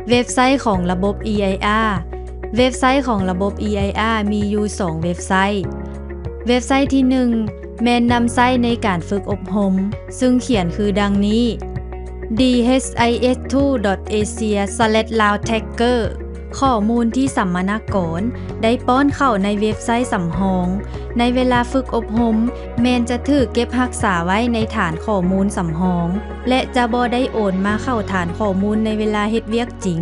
ເວັບໄຊຂອງລະບົບ EIR ເວັບໄຊຂອງລະບົບ EIR ມີຢູ່ສອງເວັບໄຊ. ເວັບໄຊທີໜຶ່ງ ແມ່ນນຳໃຊ້ໃນການຝຶກອົບຮົມ, ຊຶ່ງຂຽນຄືດັ່ງນີ້: dhisitwo.asia/laotracker ຂໍ້ມູນທີ່ສຳມະນາກອນໄດ້ປ້ອນເຂົ້າໃນເວັບໄຊສຳຮອງ ໃນເວລາຝຶກອົບຮົມ ແມ່ນຈະຖືກເກັບຮັກສາໄວ້ໃນຖານຂໍ້ມູນສຳຮອງ ແລະ ຈະບໍ່ໄດ້ໂອນມາເຂົ້າຖານຂໍ້ມູນໃນເວລາເຮັດວຽກຈິງ.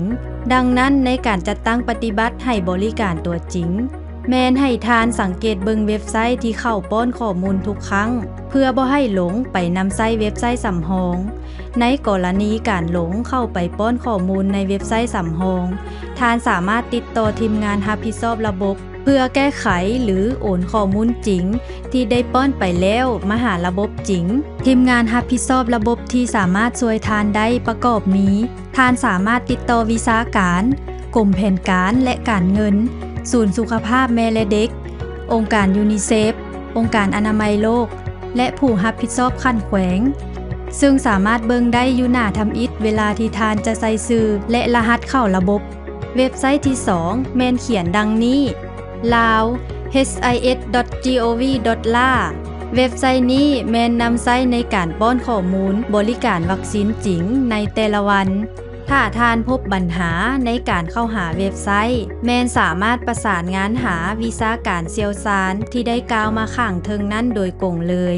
ດັ່ງນັ້ນ, ໃນການຈັດຕັ້ງປະຕິບັດໃຫ້ບໍລິການຕົວຈິງ, ແມ່ນໃຫ້ທ່ານສັງເກດເບິ່ງເວັບໄຊທີ່ເຂົ້າປ້ອນຂໍ້ມູນທຸກຄັ້ງ ເພື່ອບໍ່ໃຫ້ຫຼົງໄປນຳໃຊ້ເວັບໄຊສຳຮອງ. ໃນກໍລະນີການຫຼົງເຂົ້າໄປປ້ອນຂໍ້ມູນໃນເວັບໄຊສຳຮອງ, ທ່ານສາມາດຕິດຕໍ່ທີມງານຮັບຜິດຊອບລະບົບ ເພື່ອແກ້ໄຂ ຫຼື ໂອນຂໍ້ມູນຈິງທີ່ໄດ້ປ້ອນໄປແລ້ວມາຫາລະບົບຈິງ. ທີມງານຮັບຜິດຊອບລະບົບທີ່ສາມາດຊ່ວຍທ່ານໄດ້ປະກອບມີ: ທ່ານສາມາດຕິດຕໍ່ວິຊາການ, ກົມແຜນການ ແລະ ການເງິນ, ສູນສຸຂະພາບແມ່ ແລະ ເດັກ, ອົງການຢູນິເຊຟ, ອົງການອະນາໄມໂລກ ແລະ ຜູ້ຮັບຜິດຊອບຂັ້ນແຂວງ, ຊຶ່ງສາມາດເບິ່ງໄດ້ຢູ່ໜ້າທຳອິດເວລາທີ່ທ່ານຈະໃສ່ຊື່ ແລະ ລະຫັດເຂົ້າລະບົບ. ເວັບໄຊທີສອງ ແມ່ນຂຽນດັ່ງນີ້: laos.gov.la ເວັບໄຊນີ້ແມ່ນນຳໃຊ້ໃນການປ້ອນຂໍ້ມູນບໍລິການວັກຊີນຈິງໃນແຕ່ລະວັນ. ຖ້າທ່ານພົບບັນຫາໃນການເຂົ້າຫາເວັບໄຊ, ແມ່ນສາມາດປະສານງານຫາວິຊາການຊ່ຽວຊານທີ່ໄດ້ກ່າວມາຂ້າງເທິງນັ້ນໂດຍກົງເລີຍ.